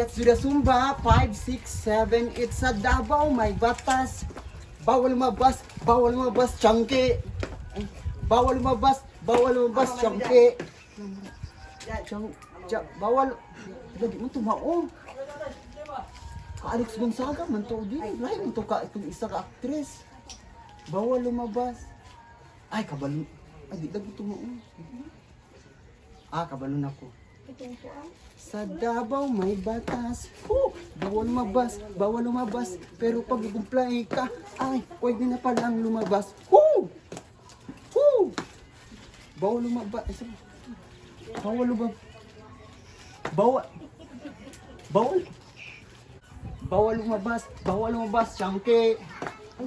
Let's do the Zumba. 5, 6, 7. It's a Davao, may batas. Bawal mabas, changke. Bawal mabas, changke. Bawal. Lagi mo tumao. Ka Alex Gonzaga man to din. Lain mo to ka itong isa ka actress. Bawal lumabas. Ay, kabalo. Ay, di lagi tumao. Kabalo na ko. Sa Davao may batas. Bawal lumabas. Pero pag i-comply ka, ay, pwede na palang lumabas. Bawal lumabas. Bawal lumabas, changke.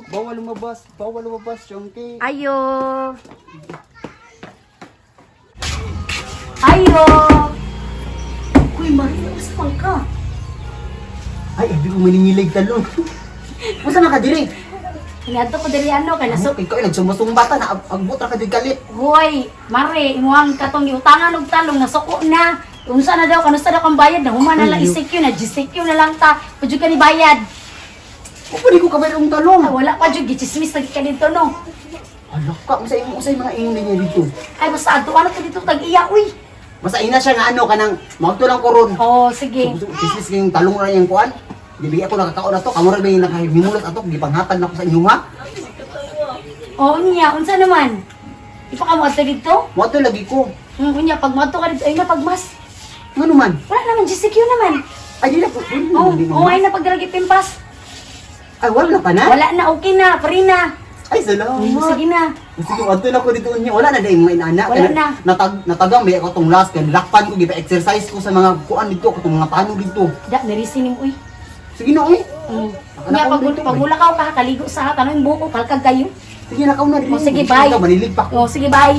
Bawal lumabas, changke. Ayo. Uy, Marius, pang ka. Ay, hindi ko maningilig talon. Masa na ka diri? Kaniadto ko diri ano kay nasok. Ikaw ay nagsumbata na agbot ra ka di galit. Hoy, mare, imuhang katong giutangan og talong nasuko na. Unsa na daw kanusta daw kang bayad na human na lang ICQ na GCQ na lang ta. Pudyo ka ni bayad. O pwede ko kabay ng talong. Ay, wala pa jud gichismis lagi ka dito no. Alak ka, usay mga ingin niya dito. Ay basta adto ano to dito tag-iya uy. Basta ina siya nga ano kanang mauto lang ko ron. Oh, sige. Kismis kayong talong ra yang kuan. Gibigay ako nakakaon na to, kamo ra ba yung nakahimulot ato, gipanghatag na ko sa inyo ha. Oh, unya, unsa naman? Ipa ka mo adto dito? Mauto lagi ko. Unya pag madto ka dito ay na pagmas. Ngano man? Wala naman GCQ naman. Ay di na ko. Oh, ay na pagdaragi pimpas. Ay wala pa na. Wala na, okay na, free na. Ay salamat. Sige na. Sige, adto na ko dito niya. Wala na dai mga inana. Wala na. Natagang may ako tong last kay lakpan ko gipa-exercise ko sa mga kuan dito, katong mga pano dito. Da, narisinim uy. Sige na oy. Nya pag mulakaw ka kaligo sa tanong buko kalkag kayo. Sige na kaw na. Oh, sige, bye. Manilig pa. Oh, sige, bye.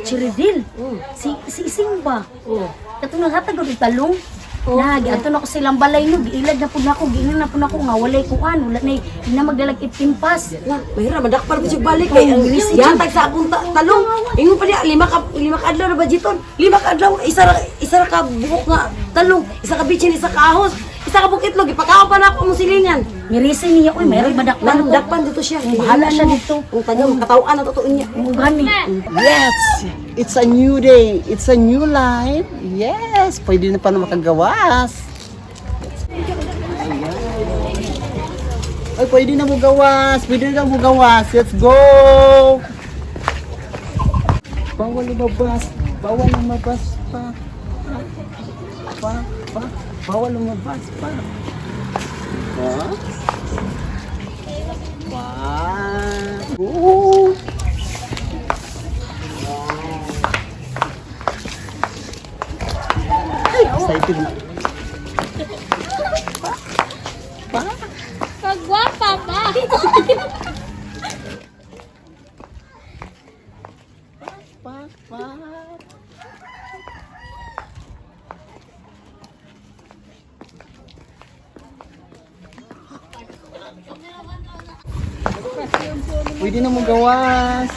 Chiridil. Si Ising ba? Katong naghatag og talong. Na, giadto na ko silang balay no, giilad na pud nako, giingnan na pud nako nga walay kuan, wala na magdalag itimpas. Mahira madakpal pa balik kay ang yatag sa akong talong. Ingon pa niya lima ka adlaw na budgeton. 5 ka adlaw isa ra ka buhok nga talong, isa ka bitsin, isa ka ahos, isa ka bukitlog ipakaon pa na ako mong silingan. Mirisi niya oy, mayroy madakpan ko. Dakpan dito siya. Bahala siya dito. Ang tanong katawan na totoo niya. Mugani. Yes! It's a new day. It's a new life. Yes! Pwede na pa na makagawas. Ayan. Ay, pwede na mo gawas. Pwede na mo gawas. Let's go! Bawal lumabas. Bawal lumabas pa. Bawal lumabas pa. Wow! Excited na. Kagwapa pa. Pwede na mo gawas.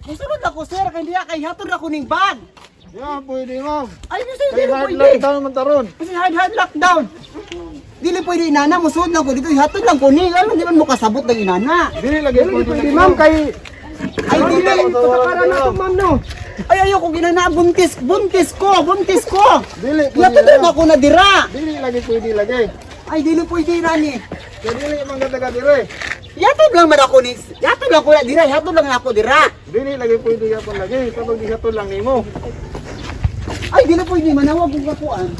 Musunod ako sir, kay diya kay hatod ako ning bag. Yeah, pwede ma'am. Ay, sir, Kay dili hard pwede. lockdown man taron. Kasi hard lockdown. Dili pwede inana, musunod lang ko dito. Hatod lang ko ni, alam di man mo kasabot ng inana. Dili lagi Pwede ma'am kay ay dili patakaran na to ma'am no. Ay ayoko ginana buntis ko. Dili Hatod lang ako na dira. Dili lagi pwede lagi. Ay dili pwede inani. Kaya dili man gadaga dire. Yatod lang man ako ni. Yatod lang ko na dira, yatod lang ako dira. Dili lagi pwede yapon lagi. Kapag di hatol lang nimo. Ay dili pwede manawag ko kapuan.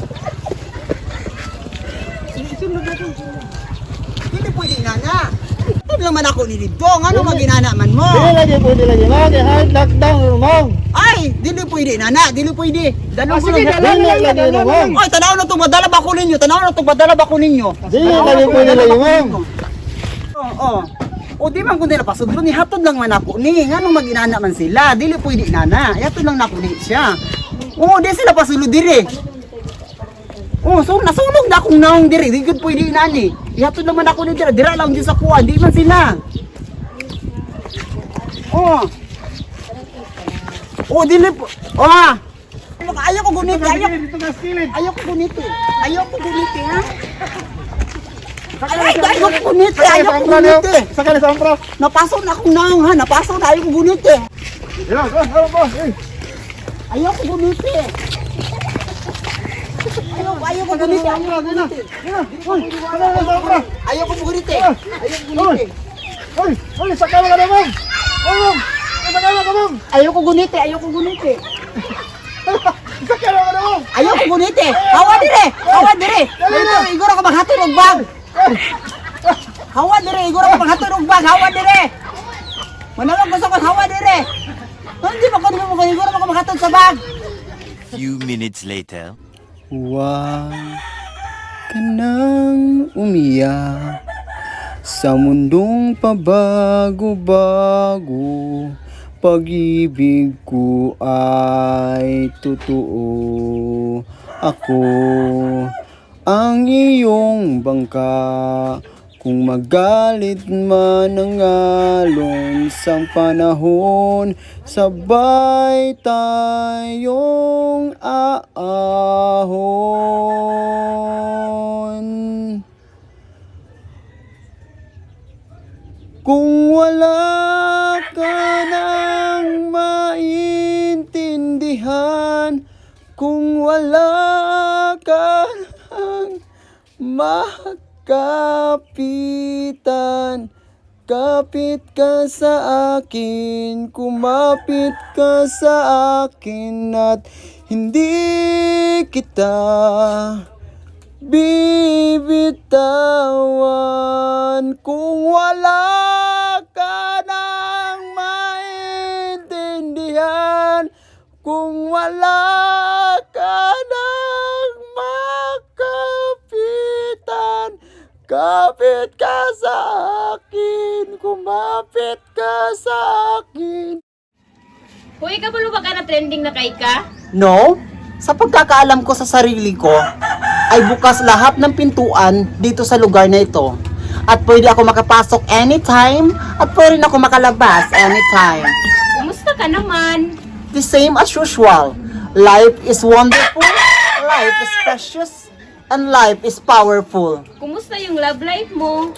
Dili pwede inana. Yatod lang man ako ni dito. Ngano maginana man mo? Dili lagi pwede lagi. Lagi hard lockdown ma'am. Ay, dili pwede inana, dili pwede. Dalawang ko Dili lagi no ma'am. Ay, tanaw na itong madala ba ko ninyo? Dili lagi pwede lagi ma'am. Oo. O di man kundi napasudlo ni hatod lang man ako ni. Ngano maginana man sila? Dili pwede inana. Yatod lang nako ni siya. Oo, di sila pasulo dire. Oh, so nasulog na akong naong dire. Di gud pwede inani. Yatod lang man ako ni dira. Dira lang di sa kuan. Di man sila. Oh. Oh, dili po. Oh. Ayaw ko guniti, Dito ka skilid. ayaw ko guniti. Ayaw ko guniti, ha? Ayaw ko guniti, ayaw ko guniti. Sakali sa ampra. Napasok na akong naong, ha? Napasok na, ayaw ko guniti. Yan, go. Ayaw ko guniti. Ayaw ko guniti, ayaw ko guniti. Sakali sa ampra. Ayaw ko guniti. Ayaw ko guniti. Uy, sakali ka na, mong. Mong. Sakali ka, mong. Ayaw ko guniti, ayaw ko guniti. Sakali ka na, mong. Ayaw ko guniti. Hawa dire. Hawa dire. Dito, igor ako maghatod og bag. Hawa dire, igor ako maghatod og bag. Hawa dire. Manawag gusto ko hawa dire. Hindi ba ko igor ako maghatod sa bag. Few minutes later. Huwag ka nang umiyak sa mundong pabago-bago. Pag-ibig ko ay totoo. Ako ang iyong bangka. Kung magalit man ang alon sa panahon, sabay tayong aahon. Kung wala ka nang maintindihan, kung wala ka nang kapitan, kapit ka sa akin, kumapit ka sa akin at hindi kita bibitawan. Kung wala ka nang maintindihan, kung wala ka nang makapitan, kapit ka sa akin, kumapit ka sa akin. Hoy, kabalo ba ka na trending na kay ka? No, sa pagkakaalam ko sa sarili ko, ay bukas lahat ng pintuan dito sa lugar na ito. At pwede ako makapasok anytime, at pwede ako makalabas anytime. Kumusta ka naman? The same as usual. Life is wonderful, life is precious, and life is powerful. Kumusta yung love life mo?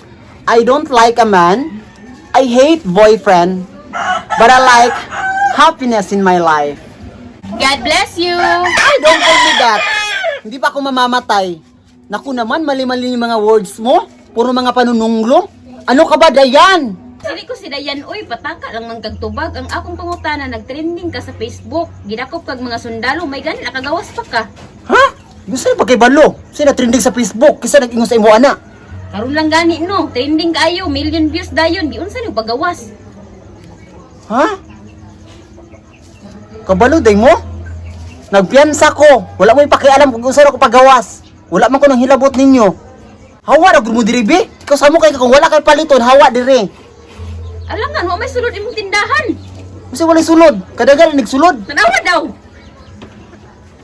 I don't like a man. I hate boyfriend. But I like happiness in my life. God bless you! I don't tell me that. Hindi pa ako mamamatay. Naku naman, mali-mali yung mga words mo. Puro mga panununglo. Ano ka ba, Dayan? Sili ko si Dayan, oy, pataka lang ng kagtubag. Ang akong pangutana, nagtrending ka sa Facebook. Gidakop kag mga sundalo, may ganit, nakagawas pa ka. Ha? Gusto niyo pagkibalo? Sino trending sa Facebook? Kisa nag-ingon sa imo, ana? Karon lang gani, no? Trending kayo, million views dayon. Di unsa yung pagawas? Ha? Kabalo, day mo? Nagpiyansa ko. Wala mo ipakialam kung saan ako pagawas. Wala man ko nang hilabot ninyo. Hawa, nagod mo diri, be? Ikaw sa mo kay kung wala kay paliton, hawa diri. Alangan, wa may sulod imong tindahan. Kasi walay sulod. Kadagan nagsulod. Tanawa daw.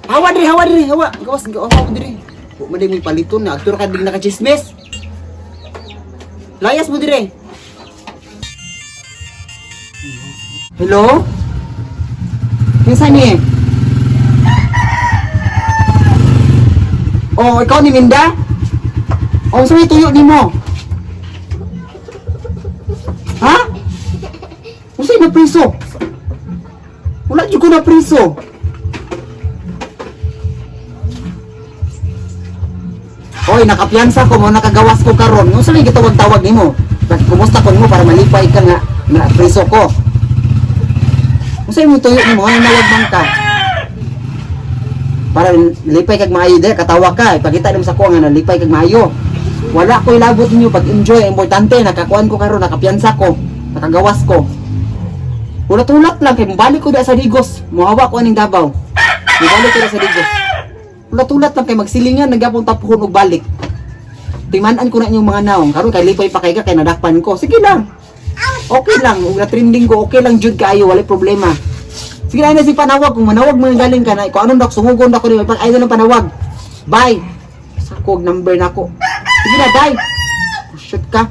Hawa diri, hawa diri, hawa. Gawas, hawa diri. Huwag mo din mo paliton na. Aktor ka din nakachismis. Layas mo diri. Hello? Kinsa ni? Oh, ikaw ni Minda? Oh, saan tuyo ni mo? Ha? Saan na priso? Wala dyan ko na priso. Oy, nakapiyansa ko mo, nakagawas ko karon. Kung saan yung gitawag-tawag ni mo? Kumusta ko mo para malipay ka nga na priso ko? Kung saan mo tuyo ni mo, ano nawag bang ka? Para lipay kag maayo deh, katawa ka, ipakita mo sa ko nga nalipay kag maayo. Wala ko ilabot ninyo pag enjoy, importante nakakuan ko karon, nakapiyansa ko, nakagawas ko. Ulat-ulat lang kay balik ko da sa Digos, muhawa ko aning Davao. Balik ko da sa Digos. Ulat-ulat lang kay magsilingan nagyapon tapuhon og balik. Timan-an ko na inyong mga naong, karon kay lipay pa kay ka kay nadakpan ko. Sige lang. Okay lang, ug trending ko, okay lang jud kaayo, wala problema. Sige na si panawag, kung manawag mo galing ka na, kung anong dak, sumugon ako ni pag idol ng panawag. Bye! Sakog number na ako. Sige na, bye! Shoot ka.